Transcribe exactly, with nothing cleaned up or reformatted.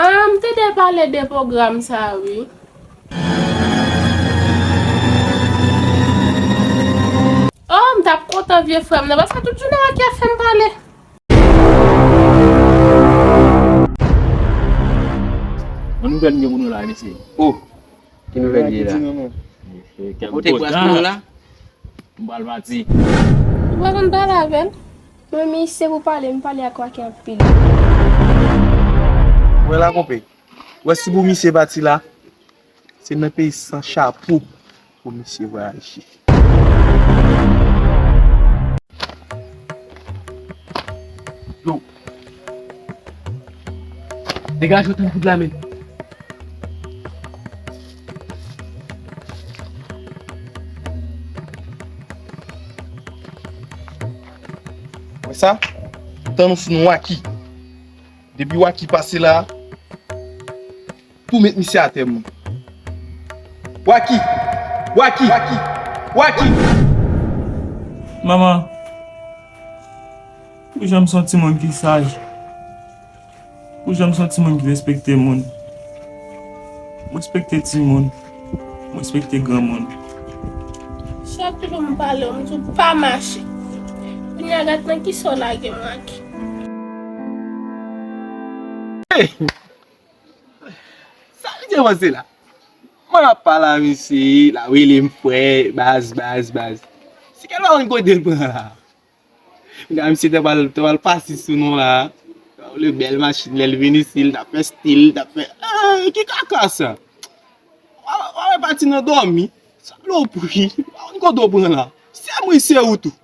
Ah, m te dwe pale de pwogram sa, wi. Oh, m t ap kontan vye frè m nan, paske tout jounen Waky ap fè m pale. Yon nouvèl m gen pou nou la, mesye. Oh, ki nouvèl li ye la? Mesye, kèk... Ou te pran pou nou la? M pral pati. Ou pa konn pale avè l? Mwen, mi, se pou pale, m pale ak Waky anpil. Wè la, konpè. Wè, si pou misye pati la, se nan peyi san chapo pou misye vwayaje. Yo. Degaje w tankou dlamen. Wè sa? Tan nou fout nou Waky. Depi Waky pase la, tou met misye atè, moun. Waky! Waky! Waky! Manman, ou janm son timoun ki saj. Ou janm son timoun ki respekte moun. M respekte timoun. M respekte granmoun. Chak jou m pale w, m di w pa mache. Kounye a gad nan kisa w lage m, Waky. Sa misye panse la? Mwen ap pale a misye, l ap rele m frè, baz, baz, baz. Se kèl pa konn kote l pran la. Gade misye te pral, te pral pase sou nou la. Ou le bèl machin, lè l vin isi, l t ap fè stil, l t ap fè, eh, ki kaka sa? W a, w a wè pati nan dòmi. Salopri. Pa konn kote w pran la. Se mwen, se ou tou.